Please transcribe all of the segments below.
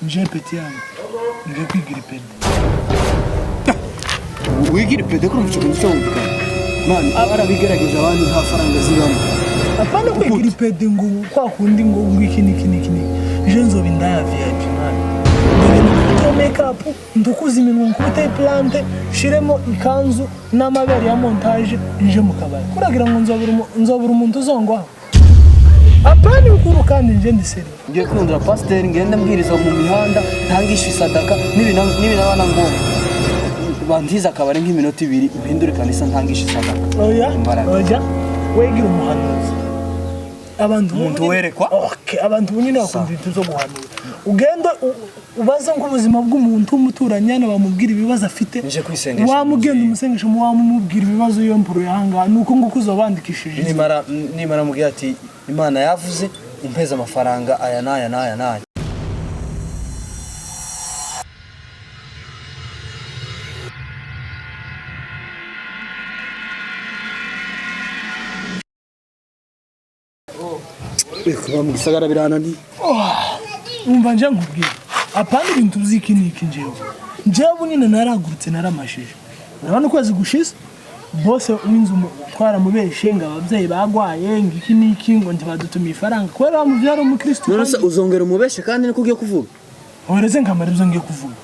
Nje petit yangu ngiye kwigira ipede. Wigira ipede ko urumva ikintu cyumvikana, man? Barabigerageza abandi, nta faranga zibamo. Apana kwigira ipede ngo kwa kundi ngo iki niki niki niki. Je nzoba indaya VIP, man. Ndagenda nkubiteho make-up, ndukuze iminwa, nkubiteho plante, shiremo ikanzu n'amabere ya montage, nje mu kabari. Kuragira ngo nzobura umuntu uzongwaho? Apana ibikuru, kandi nje ndi sérieux. Ngiye kwihindura pasiteri, ngende mbwiriza mu mihanda, ntangisha isadaka, n'ibinaba na ngombwa bantiza akabari nk'iminota 2, mpindure kanisa, ntangisha isadaka. Oya. Imbaraga. Oya, wegira umuhanuzi abantu Umuntu werekwa? Okay, abantu ubu nyine bakunda ibintu byo guhanura. Ugenda ubaza nk'ubuzima bw'umuntu w'umuturanyi hano, bamubwira ibibazo afite. Nje kwisengesha. Wamugenda umusengesha, wamumubwira ibibazo iyo mpuro yahanga, ni uko nguko uzoba wandikishije izina. Nimara mubwira ati: "Imana yavuze umpeze amafaranga aya n'aya n'aya n'aya." Kuba mu gisagara birananiye. Umva, nje nkubwira, apana ibintu by'iki n'iki. Njyewe ubu nyine naragurutse, naramashije. Urabona ukwezi gushize bose w'inzu twaramubeshe ngo ababyeyi bagwaye, ngo iki n'iki, ngo ntibadutumiye ifaranga kubera bamubyara umukristo. None se uzongera umubeshe kandi niko ugiye kuvuga? Uretse nkamara ibyo ngiye kuvuga,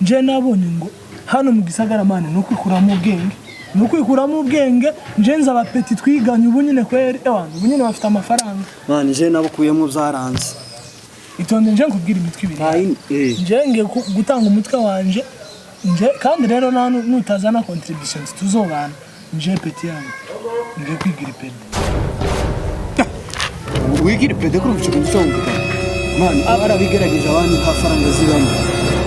nje nabonye ngo hano mu gisagara, man, ni ukwikuramo ubwenge, ni ukwikuramo ubwenge. Nje nzi abapeti twiganye ubu nyine kweri, ewana, ubu nyine bafite amafaranga. Man, je nabukuyemo byaranze. Itonde, nje nkubwira imitwe ibiri. Nta yindi. Nje ngiye gutanga umutwe wanje nje, kandi rero nutazana contributions tuzobana. Nje petit yangu ngiye kwigira ipede. Wigira ipede ko urumva ikintu cyumvikana, man? Barabigerageza abandi, nta faranga zibamo.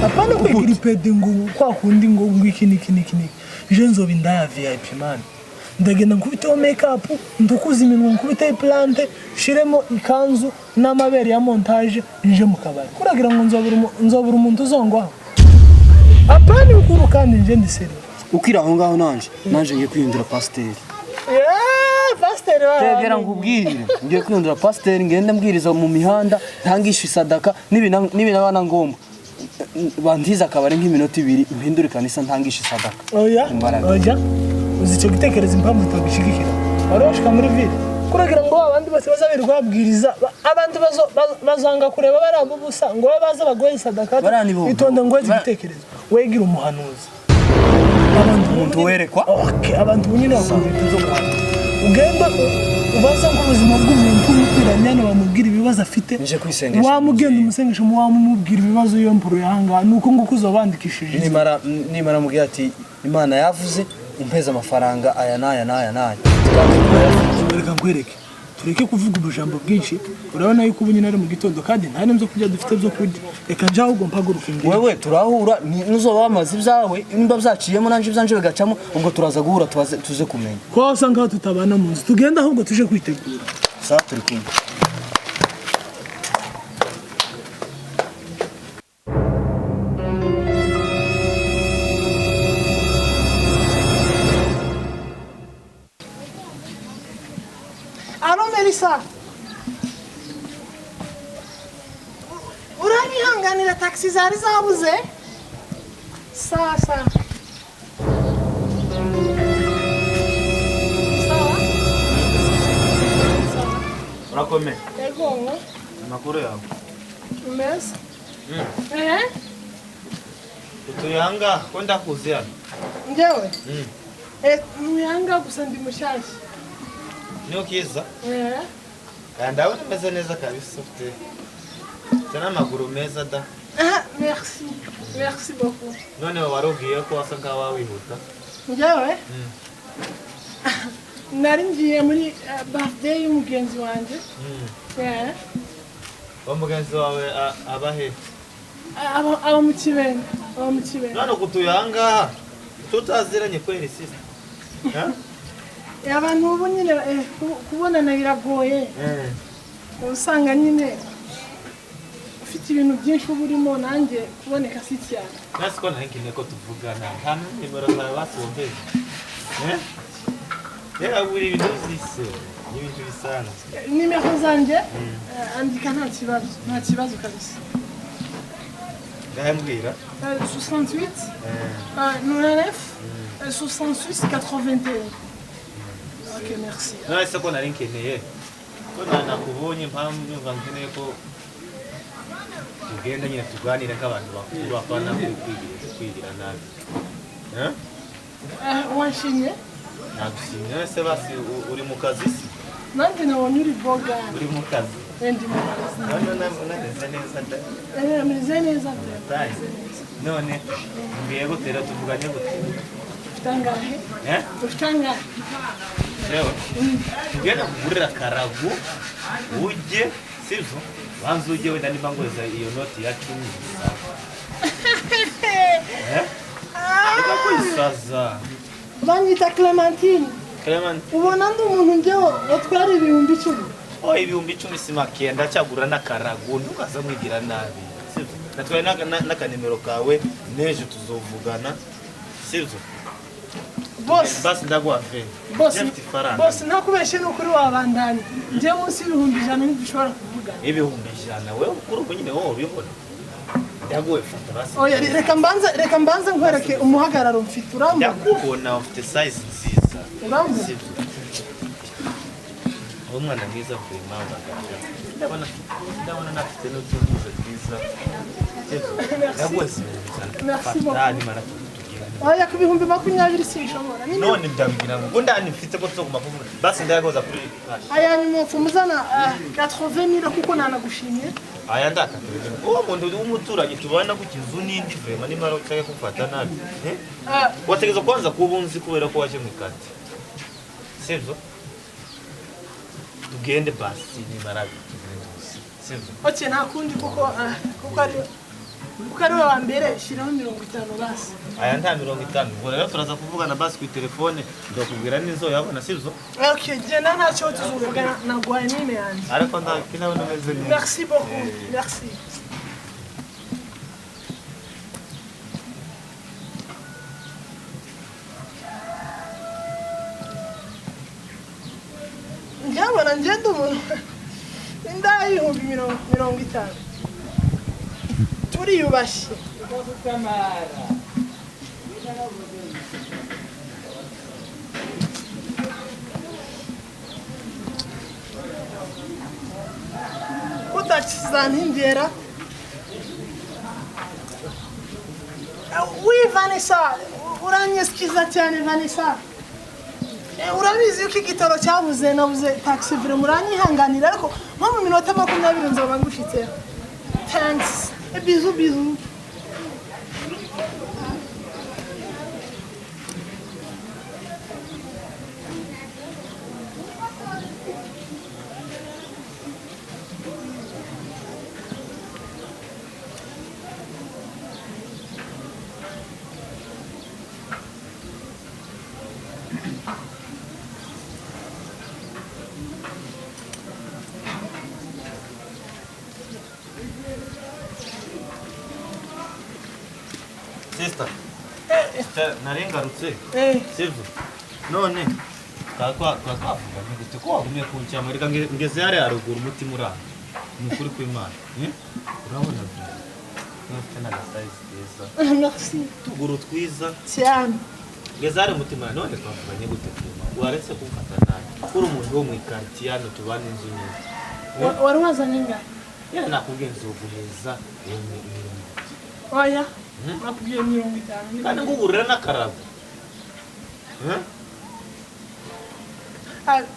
Apana kwigira ipede ngo kwa kundi ngo iki niki niki niki. Je nzoba indaya VIP, man. Ndagenda nkubiteho make-up, ndukuze iminwa, nkubiteho plante, shiremo ikanzu n'amabere ya montage, nje mu kabari. Kuragira ngo nzobura umuntu uzongwaho? Apana ibikuru, kandi nje ndi sérieux. Ukiri aho ngaho, nanje ngiye kwihindura pasiteri. Yeah, pasiteri. Tegera nkubwire, ngiye kwihindura pasiteri, ngende mbwiriza mu mihanda, ntangisha isadaka, n'ibinaba na ngombwa bantiza akabari nk'iminota 2, mpindure kanisa, ntangisha isadaka. Oya. Imbaraga. Oya, uzi icyo gitekerezo impamvu utagishigikira? Wari washika muri ville, kuragira ngo abandi bose bazabirirwa babwiriza, abandi bazanga kureba baramba ubusa ngo babe baza baguhe sadaka. Baranibo. Itonde ngo igitekerezo, wegira umuhanuzi abantu Umuntu werekwa? Okay, abantu ubu nyine bakunda ibintu byo guhanura. Ugenda ubaza nk'ubuzima bw'umuntu w'umuturanyi hano, bamubwira ibibazo afite. Nje kwisengesha. Wamugenda umusengesha, wamumubwira ibibazo iyo mpuro yahanga, ni uko nguko uzoba wandikishije izina. Nimara mubwira ati: "Imana yavuze umpeze amafaranga aya n'aya n'aya n'aya." Reka nkwereke, tureke kuvuga ubujambo bwinshi. Urabona yuko ubu nyine ari mu gitondo kandi nta n'ibyo kurya dufite byo kurya. Reka njye ahubwo mpaguruke ngende. Wewe turahura nuzoba wamaze ibyawe, nimba byaciyemo nanje ibyanje bigacamo, ubwo turaza guhura tuze kumenya. Ko wasa nkaho tutabana mu nzu, tugende ahubwo tuje kwitegura. Sawa, turi kumwe. Allô, Melissa. Uranyihanganira, taxi zari zabuze. Sawa sawa. Sawa. Sawa. Urakomeye? Yego. Amakuru yawe? Meza. Eh? Utuye ahangaha ko ndakuzi hano? Njyewe? Eh, muyanga gusa ndi mushyashya. Niyo kiza? Eh. Kandi ndabona umeze neza kabisa, ufite n'amaguru meza da. Ah, merci. Merci beaucoup. None wari ubwiye ko wasa nkaho wihuta? Njyewe? Nari ngiye muri birthday y'umugenzi wanjye. Eh. Uwo mugenzi wawe aba he? Aba mu Kibenga. Aba mu Kibenga. None utuye ahangaha tutaziranye kweri, sister? Abantu ubu nyine kubonana biragoye. Uba usanga nyine ufite ibintu byinshi uba urimo, nanjye kuboneka si cyane. Nasi ko nari nkeneye ko tuvugana, nta nimero zawe basumbeye. Rero buri ibintu uzise ni ibintu bisanzwe. Nimero zanjye, andika, nta kibazo, nta kibazo kabisa. Ngambwira. 68 99 66 81. Ok, merci. None se ko nari nkeneye ko nakubonye mpamvu nyumva nkeneye ko tugenda nyine tuganire nk'abantu bakuru apana kwigira nabi. Wanshimye? Nagushimye. None se basi uri mu kazi se? Nanjye nabonye uri boga. Uri mu kazi? Ndi mu kazi. None unameze neza da? Meze neza da. None mbwiye gute rero tuvuganye gute? Ufite angahe? Ufite angahe? Yewe tugenda kugurira karagu ujye sibyo? Banza ujye wenda niba ngoza iyo noti ya 10. Reka kwisaza. Banyita Clementine. Clementine. Ubona ndi umuntu njyewe watwara 10,000. Oh, 10,000 si make ndacyagura n'akaragu ntukaza mwigira nabi. Sibyo? Natwaye n'akanimero kawe n'ejo tuzovugana. Sibyo? Boss. Basi ndaguha 20. Boss, boss ntakubeshe n'ukuri wabandanye. Njye munsi 100,000 ntidushobora kuvugana. 100,000 wewe ukuri ubu nyine wowe ubibona. Ndaguhe fata basi. Oya reka mbanze nkwereke umuhagararo mfite urambona. Ndakubona ufite size nziza. Urambona. Uwo mwana mwiza kurema uragaragara. Ndabona nafite n'utuntu twiza. Ndaguhe 100,000. Fata nimara. Oya ku 20,000 sinshobora. None ndabwira ngo ndani mfite ko tuzoguma kuvuga. Basi ndayagoza kuri cash. Aya ni mupfu muzana 80,000 kuko nanagushimye. Aya ndakatubije. Uwo muntu w'umuturanyi tubana ku kizu n'indi vraiment nimara ushaka kumfata nabi. Wategeza kwanza kubunzi kubera ko waje mu kati. Sivyo? Tugende basi nimara tugende. Sivyo? Okay, nta kundi kuko kuko ari wa mbere shiraho 50 basi. Aya nta 50. Ubwo rero turaza kuvugana basi ku telefone ndakubwira nizo yabona sivyo? Okay, jena ntacyo tuzuvugana nagwaye nime yanjye. Ariko ndakina meze neza. Merci beaucoup. Merci. Njabona ngenda umuntu inda 50,000. Turiyubashye. Utachizanhindera. Oui Vanessa, uranyesikiza cyane Vanessa. Urabizi yuko igitoro cyabuze nabuze taxi vire muranyihanganira ariko nko mu minota 20 nzoba ngushitseho. Thanks. Bisous bisous. Sister, narengarutse. Sivyo? None twakwavuga gute ko wagumye kuncyama reka ngeze hare haruguru umutima uranga. Ni ukuri kw'Imana. Urabona byo. Ufite n'agasize keza. Merci. Tuguru twiza. Cyane. Ngeze hare umutima none twavuganye gute kw'Imana. Waretse kumfata nabi. Kuri umuntu wo mu quartier hano tubana inzu neza. Wari wazanye ingahe? Yari nakubwiye nzoguheza. Oya. Nakubwiye 50. Kandi ngugurira n'akarago.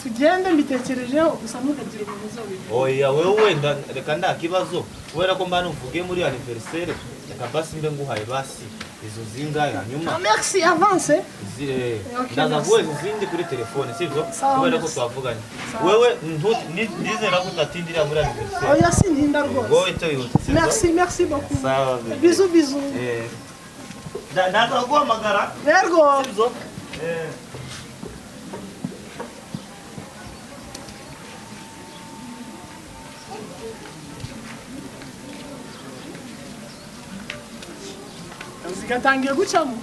Tugende mbitekerejeho gusa ntukagira umuntu uzobivuga. Oya wewe wenda reka nda kibazo kubera ko mbana uvuge muri anniversaire reka basi mbe nguhaye basi izo zingahe hanyuma. Merci avance. Ndaza guhe izindi kuri telefone sivyo? Kubera ko twavuganye. Wewe ndizera ko utatindira muri anniversaire. Oya sintinda rwose. Wowe tuyihute sivyo? Merci merci beaucoup. Sawa. Bisous bisous. Ndaza guhamagara. Yego. Sivyo? Zigatangiye gucamo.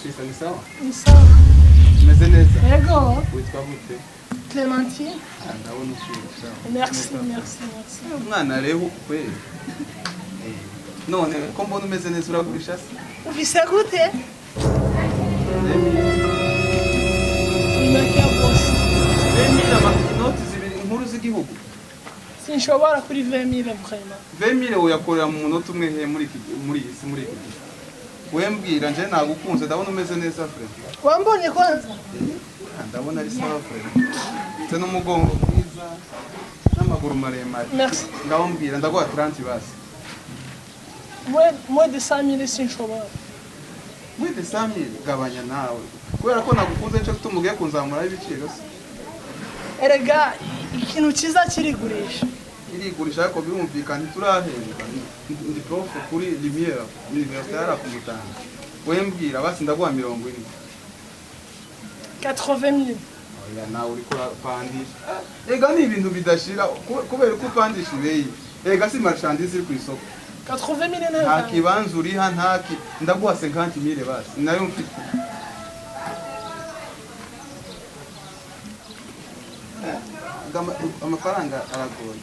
Sisa ni sawa? Ni sawa. Umeze neza? Yego. Witwa gute? Clémentine. Ah, ndabona ushyushye. Merci, merci, merci. Umwana rero kweli. None ko mbona umeze neza uragurisha se? Ufise gute? Ni boss. 20,000 inoti zibiri inkuru z'igihugu. Sinshobora kuri 20,000 vraiment. 20,000 uyakorera mu munota umwe he muri iki muri iyi si muri iki gihe. Wembwira nje nagukunze ndabona umeze neza Fred. Wambonye kwanza? Ndabona ari sawa Fred. Mfite n'umugongo mwiza n'amaguru maremare. Merci. Ngaho mbwira ndaguha 30 basi. Moins de 100,000 sinshobora. Moins de 100,000 gabanya nawe. Kubera ko nagukunze nce gutuma ugiye kunzamura ibiciro se. Erega ikintu cyiza kirigurisha. Irigurisha ariko birumvikana ntiturahembwa. Ndi prof kuri Lumière Université yara kumutanga. Wembwira basi ndaguha 40. 80,000. Oya nawe uriko urapandisha. Ega ni ibintu bidashira kubera ko upandisha ibeyi. Ega si marchandise iri ku isoko. 80,000 nayo. Nta kibanza uriha ntaki ndaguha 50,000 basi nayo mfite. Amafaranga aragoye.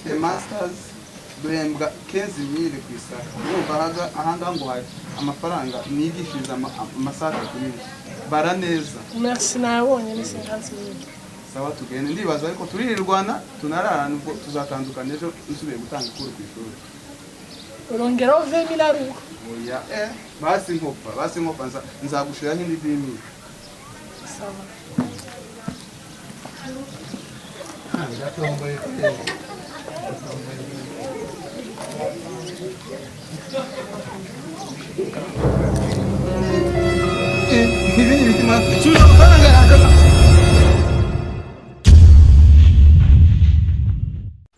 The masters duhembwa 15,000 ku isaha. Urumva ahanga ngo hari amafaranga nigishiriza amasaha atatu n'igice. Bara neza. Merci nabonye ni 50,000. Sawa tugende ndibaza ariko turirirwana tunararana ubwo tuzatandukana ejo nsubiye gutanga ikuru ku ishuri. Urongeraho 20,000 aruko. Oya basi nkopa nzagushiraho indi 20,000. Sawa. Ibi ni ibiti.